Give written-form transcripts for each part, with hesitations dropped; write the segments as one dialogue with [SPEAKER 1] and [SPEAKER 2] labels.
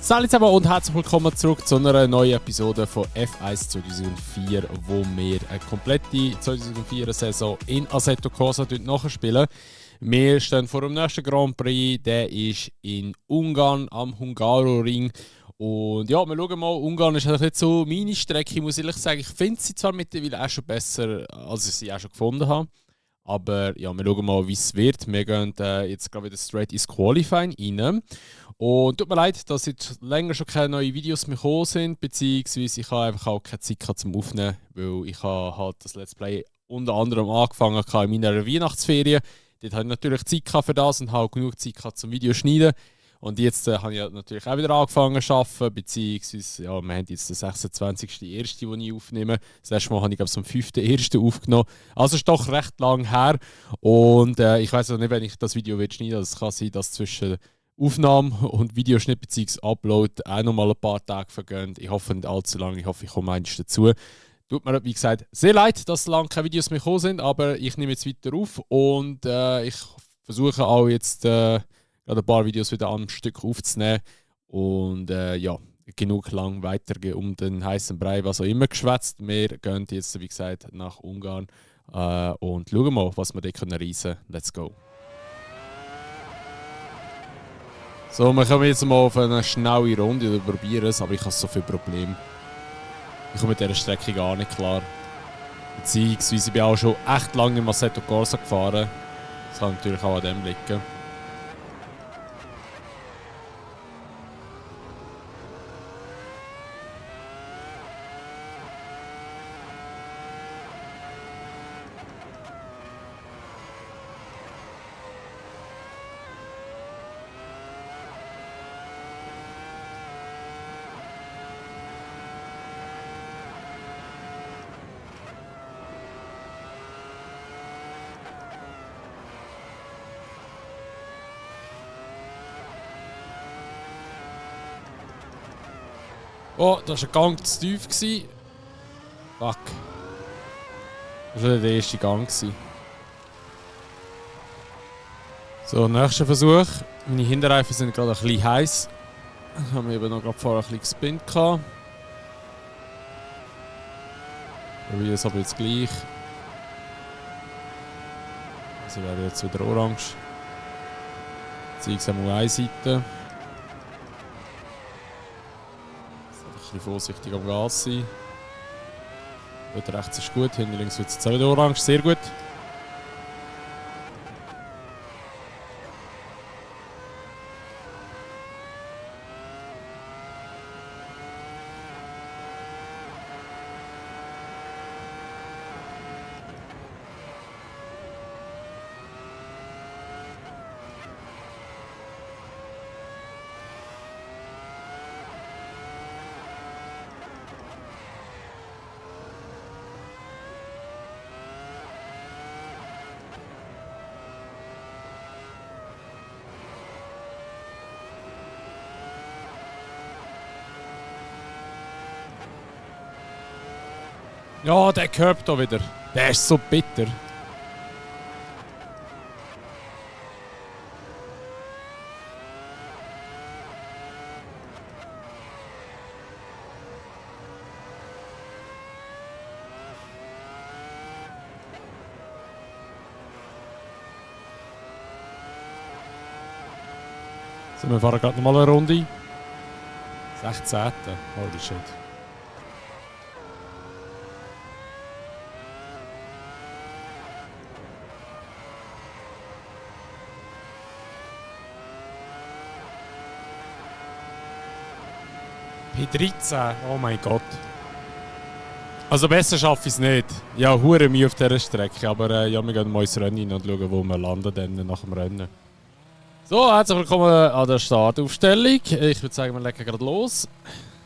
[SPEAKER 1] Salut zusammen und herzlich willkommen zurück zu einer neuen Episode von F1 2004, wo wir eine komplette 2004-Saison in Assetto Corsa nachspielen. Wir stehen vor dem nächsten Grand Prix, der ist in Ungarn am Hungaroring. Und ja, wir schauen mal, Ungarn ist nicht so meine Strecke, muss ich ehrlich sagen. Ich finde sie zwar mittlerweile auch schon besser, als ich sie auch schon gefunden habe. Aber ja, wir schauen mal, wie es wird. Wir gehen jetzt gerade wieder straight ins Qualifying rein. Und tut mir leid, dass jetzt länger schon keine neuen Videos mehr gekommen sind, beziehungsweise ich habe einfach auch keine Zeit zum Aufnehmen, weil ich habe halt das Let's Play unter anderem angefangen in meiner Weihnachtsferien. Dort hatte ich natürlich Zeit für das und habe genug Zeit zum Video schneiden. Und jetzt habe ich natürlich auch wieder angefangen zu arbeiten, beziehungsweise ja, wir haben jetzt den 26.01., den ich aufnehme. Das letzte Mal habe ich glaube ich am 5.01. aufgenommen. Also ist doch recht lang her. Und ich weiß auch nicht, wenn ich das Video schneiden will, es kann sein, dass zwischen Aufnahme und Videoschnitt bzw. Upload auch noch mal ein paar Tage vergehen. Ich hoffe nicht allzu lange, ich hoffe, ich komme eines dazu. Tut mir, wie gesagt, sehr leid, dass lange keine Videos mehr gekommen sind, aber ich nehme jetzt weiter auf und ich versuche auch jetzt gerade ein paar Videos wieder am Stück aufzunehmen und ja, genug lang weiter um den heißen Brei, was auch immer geschwätzt. Wir gehen jetzt, wie gesagt, nach Ungarn und schauen mal, was wir dort reisen können. Let's go! So, wir kommen jetzt mal auf eine schnelle Runde oder probieren es, aber ich habe so viele Probleme. Ich komme mit dieser Strecke gar nicht klar. Beziehungsweise ich bin auch schon echt lange im Assetto Corsa gefahren. Das kann natürlich auch an dem liegen. Oh, das war ein Gang zu tief. Fuck. Das war der erste Gang. So, nächster Versuch. Meine Hinterreifen sind gerade ein bisschen heiß. Ich habe mir eben noch gerade vorher ein bisschen gespinnt. Probiere es aber jetzt gleich. Also wäre jetzt wieder orange. Zeige es einmal eine Seite. Ein bisschen vorsichtig am Gas sein. Dort rechts ist gut, hinten links wird es jetzt auch wieder orange, sehr gut. Ja, der Curb da wieder. Der ist so bitter. So, wir fahren gerade nochmal eine Runde. 16. Holy shit. P13, oh mein Gott. Also besser schaffe ich es nicht. Ja, hure Mühe auf dieser Strecke, aber ja, wir gehen mal ins Rennen und schauen, wo wir landen dann nach dem Rennen. So, herzlich willkommen an der Startaufstellung. Ich würde sagen, wir legen gerade los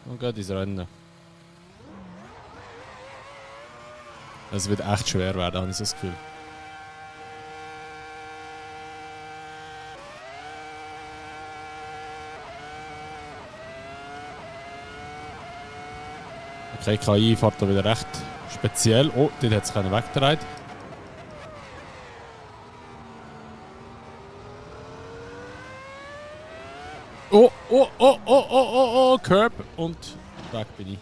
[SPEAKER 1] und gehen ins Rennen. Es wird echt schwer werden, habe ich so das Gefühl. Okay, KI fährt da wieder recht speziell. Oh, dort hat es keinen weggedreht. Oh, Oh, Curb. Und weg bin ich.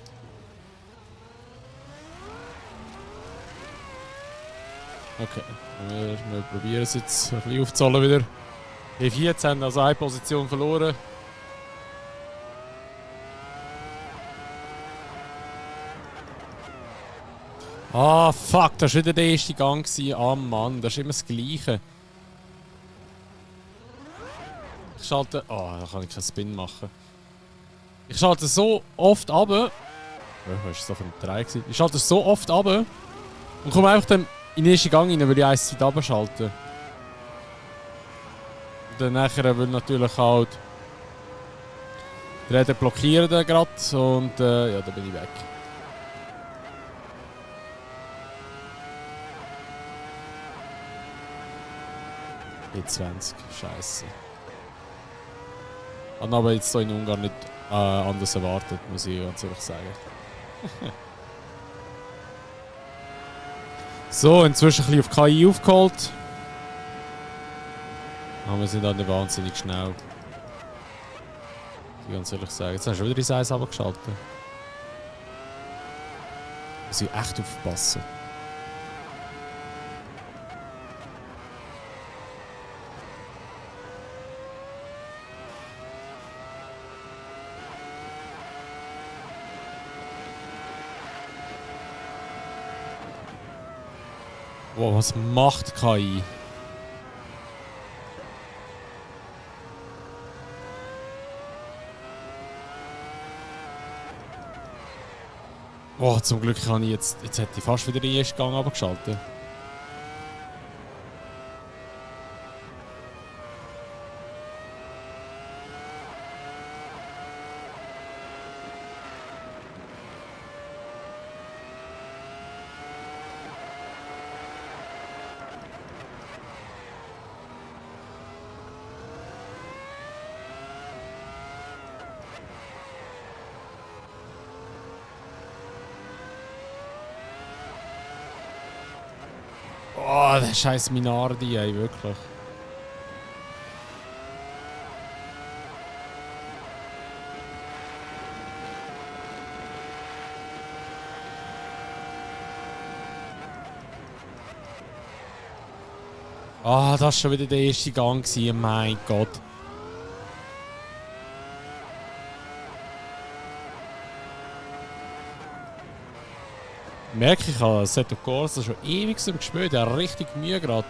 [SPEAKER 1] Okay, wir probieren es jetzt ein bisschen aufzuzahlen wieder. E14 haben also eine Position verloren. Ah, fuck, das war wieder der erste Gang. Ah, Mann, das ist immer das Gleiche. Ich schalte... Ah, da kann ich keinen Spin machen. Ich schalte so oft ab. Was war das für ein 3? Ich schalte so oft ab und komme einfach dann in den ersten Gang rein, weil ich eins Zeit abschalte. Und dann nachher will natürlich halt die Räder blockieren gerade und ja, dann bin ich weg. E20, scheiße. Ich habe aber jetzt hier in Ungarn nicht anders erwartet, muss ich ganz ehrlich sagen. So, inzwischen ein bisschen auf KI aufgeholt. Aber wir sind auch nicht wahnsinnig schnell. Muss ich ganz ehrlich sagen. Jetzt hast du wieder ins Eis abgeschaltet. Muss ich echt aufpassen. Wow, was macht KI? Oh, zum Glück habe ich jetzt hätte ich fast wieder den ersten Gang abgeschaltet. Oh, der scheiß Minardi, ey, wirklich. Ah, das war schon wieder der erste Gang gewesen, mein Gott. Merke ich habe Assetto Corsa schon ewig gespielt, der hat richtig Mühe gerade.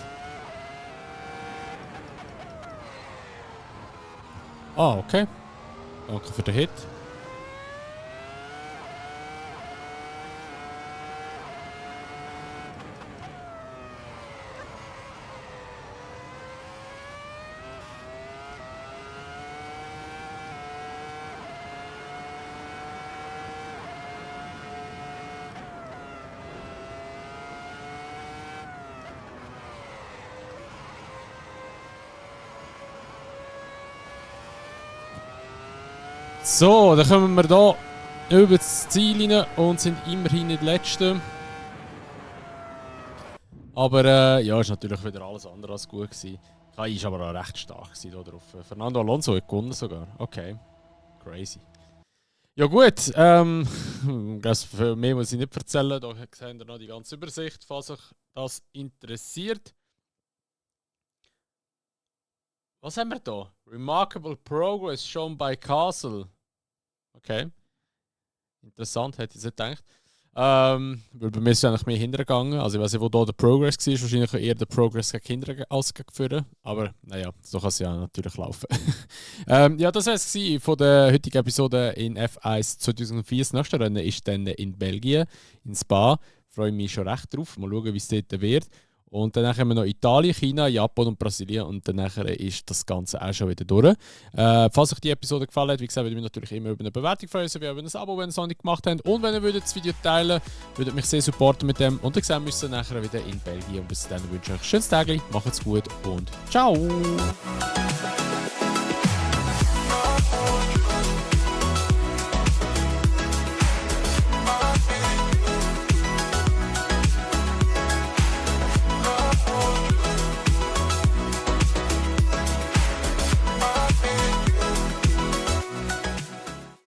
[SPEAKER 1] Ah, okay. Danke für den Hit. So, dann kommen wir hier über das Ziel rein und sind immerhin nicht Letzte. Aber ja, ist natürlich wieder alles andere als gut gewesen. KI war aber auch recht stark hier drauf. Fernando Alonso hat gewonnen sogar. Okay, crazy. Ja gut, für mehr muss ich nicht erzählen. Da sehen wir noch die ganze Übersicht, falls euch das interessiert. Was haben wir da? Remarkable progress shown by Castle. Okay. Interessant, hätte ich nicht gedacht. Weil bei mir ist es eigentlich mehr hintergegangen. Also ich weiß nicht, wo da der Progress war. Wahrscheinlich eher der Progress gegen Kinder als gegen Führer. Aber naja, so kann es ja natürlich laufen. Ja, das war es von der heutigen Episode in F1 2004. Das nächste Rennen ist dann in Belgien, in Spa. Ich freue mich schon recht drauf. Mal schauen, wie es dort wird. Und dann haben wir noch Italien, China, Japan und Brasilien und dann ist das Ganze auch schon wieder durch. Falls euch die Episode gefallen hat, wie gesagt, würde ich mich natürlich immer über eine Bewertung freuen, sowie über ein Abo, wenn ihr es noch nicht gemacht habt. Und wenn ihr das Video teilen würdet mich sehr supporten mit dem. Und dann sehen wir uns nachher wieder in Belgien. Und bis dann wünsche ich euch ein schönes Tag, macht's gut und ciao!